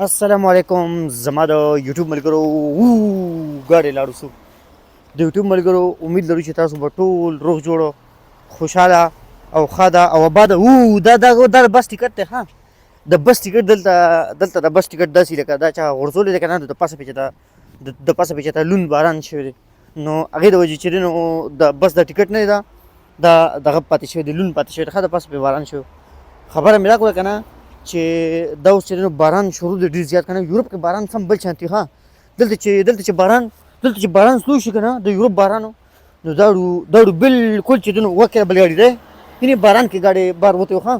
السلام علیکم زما د یوټیوب ملګرو، ګاډی لاړو سو. د یوټیوب ملګرو، امید لرو چې تاسو به ټول روغ جوړ، خوشحاله او ښاده او آباده. دا دا دا بس ټیکټ دی. ها، د بس ټیکټ دلته د بس ټیکټ داسې لکه دا چا غورځولی دی که نه، د پاسه پې چې د پاسه پې چې ته لوند باران شوی دی، نو هغې د وجې چې دی نو د بس د ټیکټ نه دی، دا دغه پاتې شوی دی، لوند پاتې شوی دی. ښه، د پاسه پې باران شوی. خبره مې دا کوله که نه چې دا اوس چې دی نو باران شروع دی ډېر زیات که نه. یورپ کې باران سم بل شانتي. ښه، دلته چې باران سلو شي که نه، د یورپ باران، نو دا بالکل چې دی نو وکړه بل ګاډي دی. یعنې باران کې ګاډی بار وتی. ښه،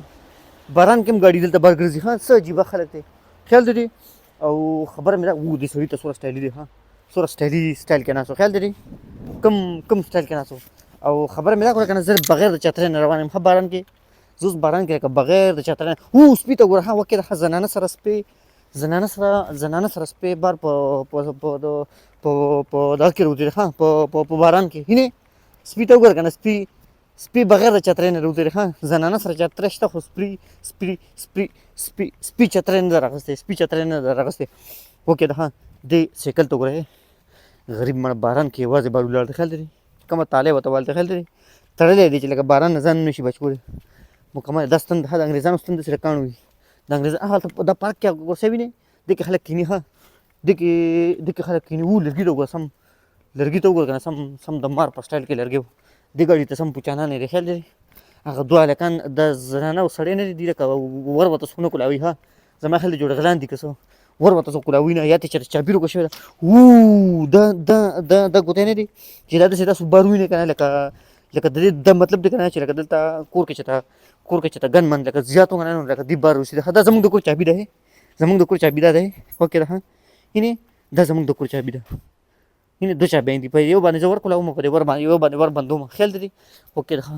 باران کې هم ګاډي دلته بار ګرځي. ښه، څه عجیبه خلک دی، خیال دی. او خبره مې دا و دې سړي ته څومره سټایلي دی. ښه، څومره سټایلي سټایل کې ناست، خیال دی کم کم سټایل کې ناست. او خبره مې دا کوله که نه، زه بغیر د چترۍ نه روان یم. ښه، باران کې زه اوس باران کې لکه بغیر د چترۍ نه. سپي ته ګوره. ښه، وکړه. ښه، زنانه سره سپی بار په په په په په دغه کې راوتلی. ښه، په باران کې هینې سپي ته وګوره که نه. سپي بغیر د چترۍ نه راوتلی. ښه، زنانه سره چترۍ شته، خو سپي چترۍ نه ده راغستې، سپي چترۍ نه ده راغستې. وکړه. ښه، دې سایکل ته وګوره. غریب مړه باران کې یوازې بار ولاړ دی، خیال دی کومه تالی ورته والته، خیال دی تړلی دی چې لکه باران نه ځان نه شي بچ کولی مکمل. دا ستن ده، د انګریزانو ستن داسې کاڼو وي د انګریز. هغه دا پارک کې ورسره وینې، دې کې خلک کښېني. ښه، دې کې خلک کښېني. لرګي ته وګوره، سم لرګي ته وګوره که نه، سم سم د مار په سټایل کې لرګی و. دې ګاډي ته سم پوچانان دی، خیال دی هغه دوه هلکان د زنانه او سړی نه دي، لکه ور ورته څوک نه کولاوي. ښه، زما خیال دی جوړ غلان دي که څه، ور ورته څوک کولاوي نه، یا ته چېرته چاپي روکه شوې ده. دا دا دا دا ګوتې نه دي چې دا داسې تاسو بار وینئ که نه، لکه د دې دا مطلب دی که نه چې لکه دلته کور کې چې ته ګن من لکه زیات وګڼه، نو لکه دې بار وسی. دا زموږ د کور چابي ده، زموږ د کور چابي دا ده. وکړه. ښه، یعنې دا زموږ د کور چابي ده. یعنې دوه چابیان دي، په یو باندې زه ور کولاوم، په دې ور باندې یو باندې ور بندوم، خیال دی. وکړه. ښه،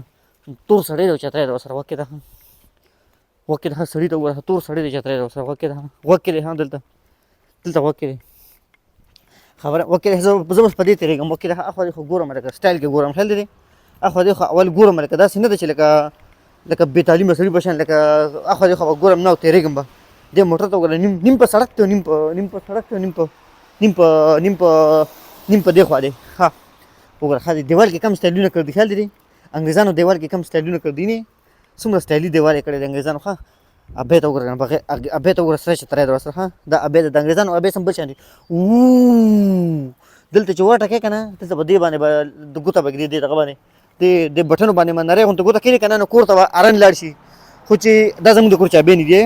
تور سړی دی، چتری دی ورسره. وکړه. ښه، وکړه. ښه، سړي ته وګوره، تور سړی دی، چتری دی ورسره. وکړه. ښه، وکړه. ښه، دلته وکړه. خبره وکړه. زه اوس په دې تېرېږم. وکړه. ښه، اخوا دې خو ګورم، لکه سټایل کې ګورم، خیال دی اخوا دې خو اول ګورم، لکه داسې نه ده چې لکه بې تعلیمه سړي په شان لکه اخوا دې خو به ګورم نه او تېرېږم به. دې موټر ته وګوره، نیم په سړک دی، نیم په سړک دی، نیم په دې خوا دی. ښه، وګوره. ښه، دې دیوال کې کم سټایلونه کړي دي، خیال دی انګریزانو دیوال کې کم سټایلونه کړي دي، نه څومره سټایلي دیوال یې کړی دی انګریزانو. ښه، ابې ته وګوره، بغیر ابې ته وګوره، سره چتری دی ورسره. ښه، دا ابې ده د انګریزانو، ابې سم بل شان دی. دلته چې ورټکې که نه، دلته په دې باندې به د ګوته به ږدي، دې دغه باندې، دې بټنو باندې به نری غوندې ګوته کښېږدي که نه، نو کور ته به ارن لاړ شي. خو چې دا زموږ د کور چابیانې دي،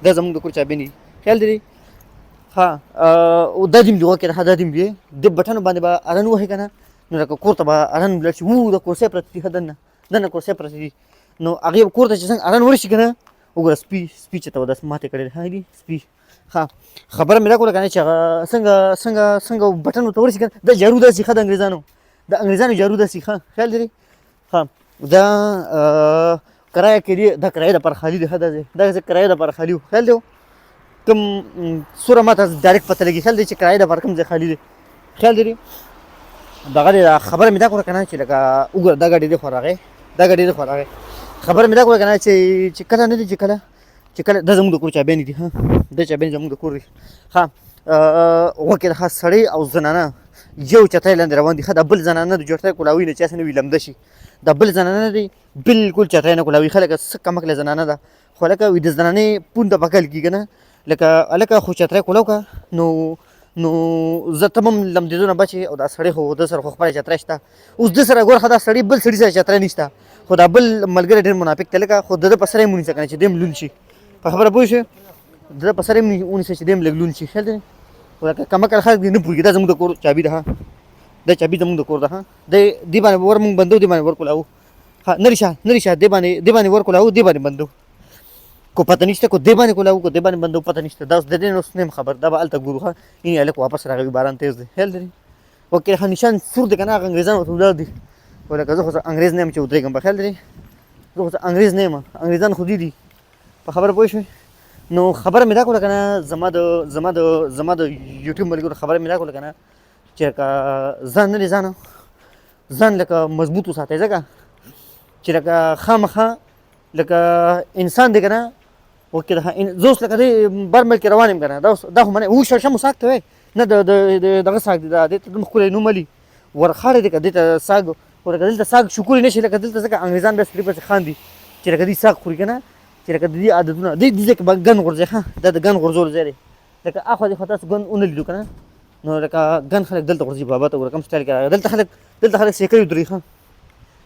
دا زموږ د کور چابیانې دي، خیال دی. ښه، او دا دیم دی. وکړه. ښه، دا دیم دی، دې بټنو باندې به ارن وهي که نه، نو لکه کور ته به ارن لاړ شي. د کورسۍ پرتې دي. ښه، دننه کورسۍ پرتې دي، نو هغې کور ته چې څنګه ارن ورشي که نه. وګوره، سپي چې ته به داسې ماتې کړې ده دي سپي. ښه، خبره مې دا کوله که نه چې هغه څنګه بټن ورته ورسي که نه. دا جارو داسې. ښه، د انګریزانو جارو داسې. ښه، خیال دی. ښه، دا کرایه کې دی، دا کرایه دپاره خالي دی. ښه، دا ځای کرایه دپاره خالي و، خیال دی کوم سوره ما ته ډایرکټ پته لګي، خیال دی چې کرایه دپاره کوم ځای خالي دی، خیال دی دغه دی. خبره مې دا کوله که نه چې لکه وګوره، دا ګاډي دی خو راغی، دا ګاډي دی خو راغی. خبره مې دا کوله که نه چې کله نه دی چې کله دا زموږ د کور چابیانې دي. ښه، دا چابیانې زموږ د کور دي. ښه، وکړه. ښه، سړی او زنانه یو چترۍ لاندې روان دي. ښه، دا بل زنانه د چترۍ کولاوي نه چې هسې نه وي لمده شي. دا بل زنانه نه دی بالکل چترۍ نه کولاوي. ښه، لکه څه کمکله زنانه ده، خو لکه وي د زنانې پونده پکل کېږي که نه، لکه هلکه خو چترۍ کولاو که نو زه ته هم لمدېدو نه بچې. او دا سړی خو ده سره خو خپله چترۍ شته. اوس ده سره ګوره، ښه، دا سړي بل سړي سره چترۍ نشته، خو دا بل ملګری ډېر منافق دی، لکه خو د ده په سره یې ونیسه که نه چې دی هم لوند شي. په خبره پوه شوې؟ د ده په سره یې ونیسه چې دی هم لږ لوند شي، خیال دی. خو لکه کمکل خلک دي نه پوهېږي. دا زموږ د کور چابي ده. ښه، دا چابي زموږ د کور ده. ښه، دې باندې ور موږ بندو، دې باندې ور کولاو. ښه، نري شه، نري شه. دې باندې ور کولاو، دې باندې بندو، کو پته نشته، کو دې باندې کولاو، کو دې باندې بندو، پته نشته. دا اوس د دې نو اوس نه یم خبر، دا به هلته ګورو. ښه، یعنې هلک واپس راغی، باران تېز دی، خیال دی. وکړه. ښه، نشان سور دی که نه، هغه انګریزان ورته ولاړ دي. خو لکه زه خو انګریز نه یم چې ودرېږم په خیال دی، زه خو انګریز نه یم، انګریزان خو دي دي. په خبره پوه شوې؟ نو خبره مې دا کوله که نه، زما د یوټیوب ملګرو، خبره مې دا کوله که نه چې لکه ځان نه دی ځان لکه مضبوط وساتئ، ځکه چې لکه خامخا لکه انسان دی که نه. وکې ده زه اوس لکه دې بر ملک کې روان یم که نه، دا اوس دا خو منې و شړشمو ساګ ته وایي نه، د دغه ساګ دی، دا دې ته دومره ښکلی نوم علي ورخاړی دی که دې ته ساګ، خو لکه دلته ساګ شکوري نه شي، لکه دلته ځکه انګریزان بیا سړي پسې خاندي چې لکه دوی ساګ خوري که نه، چې لکه د دې عادتونه دې دې ځای کې به ګن غورځي. ښه دا د ګن غورځولو ځای دی، لکه اخوا دې خوا تاسو ګن ونه لیدو که نه، نو لکه ګن خلک دلته غورځي. بابا ته وګوره کوم سټایل کې راغی. دلته خلک، دلته خلک سیکل ودروي. ښه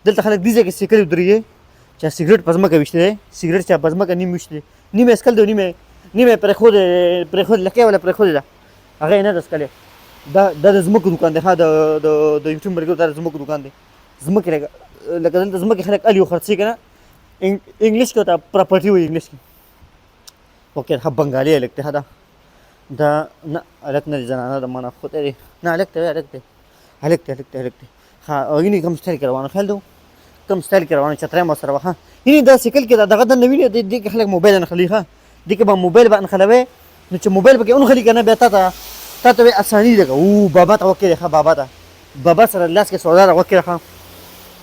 دلته خلک دې ځای کې سیکل ودروي، چا سګرټ په ځمکه ویشتی دی، سګرټ چا په ځمکه نیم ویشتی دی، نیم یې څکل دی، نیم یې، نیم یې پرېښودی، پرېښودی لکۍ ولا پرېښودې ده، هغه یې نه ده څکلی. دا دا د ځمکو دکان دی. ښه د د د یوټیوب ملګرو دا د ځمکو دکان دی. ځمکې لکه لکه دلته ځمکې خلک الي او خرڅوي که نه، انګلیش کې ورته پراپرټي وایي انګلیش کې. اوکې ښه بنګالي هلک دی. ښه دا دا نه هلک نه دی، زنانه ده، منه خدای دی، نه هلک دی، هلک دی، هلک دی، هلک دی، هلک دی. ښه ویني کوم سټایل کې روانو، خیال دی کوم سټایل کې روانو، چترۍ مو سره وه. یعنی دا سایکل کې دا دغه دننه ویني، دې کې خلک موبایل نښلوي. ښه دې کې به موبایل به نښلوي، نو چې موبایل پکې ونښلي که نه بیا تا ته تا ته اساني ده. او بابا ته وکړې، ښه بابا ته، بابا سره لاس کې سودا ده، وکړې. ښه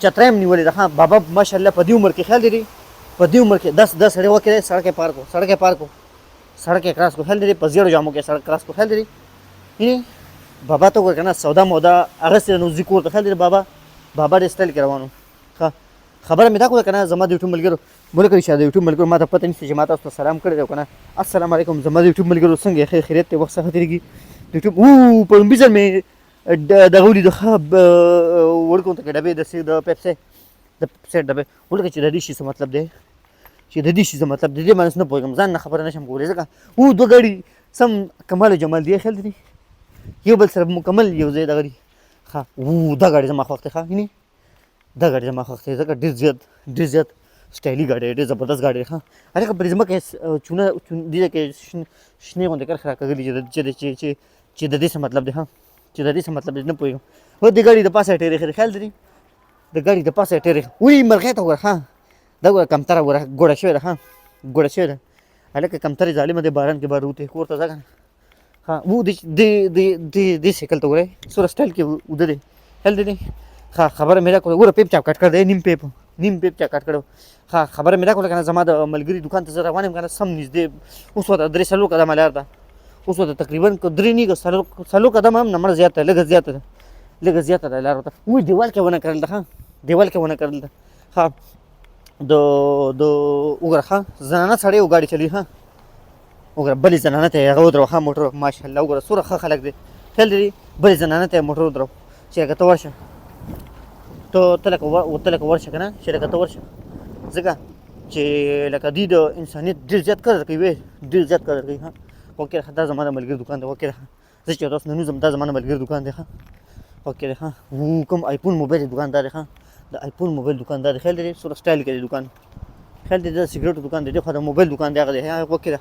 چترۍ هم نیولې ده. ښه بابا ماشاءالله په دې عمر کې، خیال دی په دې عمر کې داس دا سړی وکړې، سړک یې پار کو، سړک یې پار کو، سړک یې کراس کو، خیال دی په زیړو جامو کې سړک کراس کو، خیال دی. یعنی بابا ته وګوره که نه سودا مودا اخیستې ده، نو ځي کور ته. خیال دی بابا، بابا ډېر سټایل کې روان و. ښه خبره مې دا کوله که نه زما د یوټیوب ملګرو ملک چې د یوټیوب ملګرو ما ته پته نشته چې ما تاسو ته سلام کړی دی او که نه. السلام علیکم زما د یوټیوب ملګرو، څنګه یې؟ خیر خیریت دی؟ وخت څخه تېرېږي د یوټیوب. او په لومړي ځل مې دغه ولیدو. ښه وړوکی غونته کې ډبې د د پیپسي، د پیپسي ډبې ولکه چې د دې شي څه مطلب دی، چې د دې شي څه مطلب دی، دې باندې نه پوهېږم، ځان نه خبره نه شم کولی ځکه او دوه ګاډي سم کمال او جمال دی، خیال دی یو بل سره مکمل یو ځای دغه دي. ښه او دا ګاډی زما خوښ دی. ښه وینې دا ګاډی زما خوښ دی ځکه ډېر زیات، ډېر زیات سټایلي ګاډی، ډېر زبردست ګاډی. ښه هلکه پر ځمکه چونه دې ځای کې شنې غوندې کرښې راکاږلي چې چې چې چې چې د دې څه مطلب دی؟ ښه چې د دې څه مطلب دی نه پوهېږم. هو د ګاډي د پاسه یې ټیرې ښې، خیال دی د ګاډي د پاسه یې ټیرې. وی مرغۍ ته وګوره، ښه دا ګوره کمتره ګوره ګوړه شوې ده. ښه ګوړه شوې ده هلکه کمترې ظالمه دی، باران کې بار وتی کور ته ځه که نه. ښه و دې دې دې دې دې سایکل ته وګورئ څومره سټایل کې اوده دی، خیال دی دی. ښه خبره مې دا کوله، ګوره پیپ چا کټ کړی دی، نیم پیپ، نیم پیپ چا کټ کړی. ښه خبره مې دا کوله که نه زما د ملګري دکان ته زه روان یم که نه، سم نږدې اوس ورته درې څلور قدمه لار ده، اوس ورته تقریبا که درې نه که څلور، څلور قدمه هم نه مړه زیاته، لږه زیاته ده، لږه زیاته ده لار ورته. وی دیوال کې ونه کرل ده، ښه دیوال کې ونه کرل ده. ښه د د وګوره ښه زنانه سړی یو ګاډي چلوي. ښه وګوره بلې زنانه ته یې هغه ودروه. ښه موټر ماشاءالله وګوره څومره ښه خلک دی، خیال دی بلې زنانه ته یې موټر ودروه چې لکه ته ورشه، ته ته لکه ته لکه ورشه که نه، چې لکه ته ورشه، ځکه چې لکه دوی د انسانیت ډېر زیات قدر کوي، وی ډېر زیات قدر کوي. ښه وکړه ښه دا زما د ملګري دکان دی. وکړه زه چې تاسو نن وځم دا زما د ملګري دکان دی. ښه وکړه ښه و کوم آیفون موبایل دکان دا دی. ښه د آیفون موبایل دکان دا دی، خیال دی څومره سټایل کې دی دکان، خیال دی د سګریټو دکان دی، خو د موبایل دکان دی هغه دی. وکړه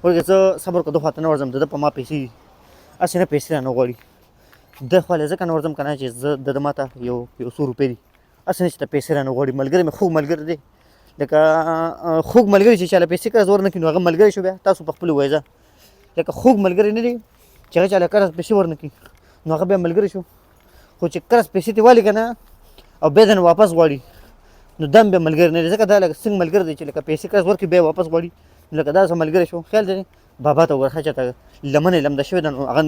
ورګه زه صبر کو، د خواته نه ورځم، د ده په ما پیسې دي، هسې نه پیسې رانه غواړي. ده خوا له ځکه نه ورځم که نه چې زه د ده ماته یو یو څو روپۍ دي، هسې نه چې ته پیسې رانه غواړي. ملګری مې خوږ ملګری دی، لکه خوږ ملګری چې چاله پیسې قرض ورنه کړي نو هغه ملګری شو، بیا تاسو په خپلو وایئ. لکه خوږ ملګری نه دی چې هغه چاله قرض پیسې ورنه کړي نو هغه بیا ملګری شو، خو چې قرض پیسې ترې والي که نه او بیا درنه واپس غواړي نو دا هم بیا ملګری نه دی، ځکه دا لکه څنګه ملګری دی چې لکه پیسې قرض ورکړي بیا واپس غواړي، لکه دا څه ملګری شو. خیال دی بابا ته وګوره ښه چېرته لمن یې لمده شوې ده نو هغه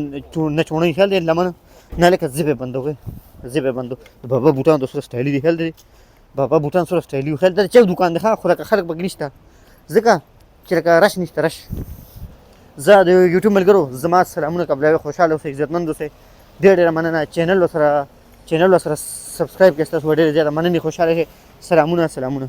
نه چوڼوي، خیال دی لمن نه لکه زه به بندو، زه به بندو. د بابا بوټان د سره سټایلي دي، خیال دی بابا بوټان سره سټایلي وو، خیال دی چک دکان دی. ښه خو لکه خلک پکې نشته ځکه چې لکه رش نشته رش. زه د یوټیوب ملګرو زما سلامونه قبلوي، خوشحاله اوسئ، عزتمند اوسئ، ډېر ډېره مننه. چینل سره، چینل سره سبسکرایب کړئ، ستاسو ډېره زیاته مننه، خوشحاله شئ. سلامونه، سلامونه.